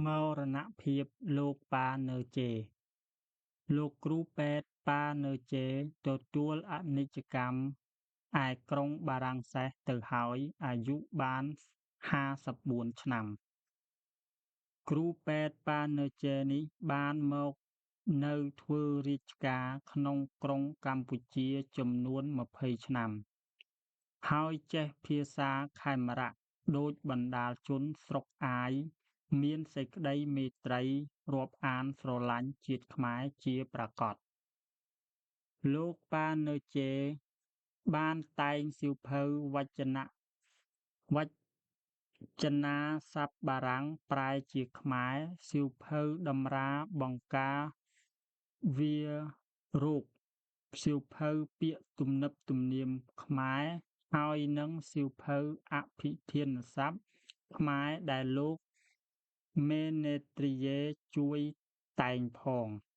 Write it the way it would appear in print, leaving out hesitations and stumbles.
មរណភាពលោក ប៉ាណឺ ចេ លោកគ្រូពេទ្យ ប៉ាណឺ ចេ ទទួលអនិច្ចកម្មឯក្រុងបារាំងសេសទៅហើយ អាយុបាន ៥៤ ឆ្នាំ។ គ្រូពេទ្យ ប៉ាណឺ ចេ នេះបានមកនៅធ្វើរាជការក្នុងក្រុងកម្ពុជាចំនួន ២០ ឆ្នាំ ហើយចេះភាសាខេមរៈដូចបណ្តាលជនស្រុកអាយមានសេចក្តីមេត្រីរាប់អានស្រឡាញ់ជាតិខ្មែរជាប្រាកដ។ លោក ប៉ាណឺ ចេ បានតែងសៀវភៅវចនាសព្ទបារាំងប្រែជាខ្មែរ សៀវភៅតម្រាបង្ការវារោគ សៀវភៅពាក្យទំនឹបទំនៀមខ្មែរ ហើយនិងសៀវភៅអភិធានសព្ទខ្មែរដែលលោក មេណេទ្រីយេ ជួយតែងផង។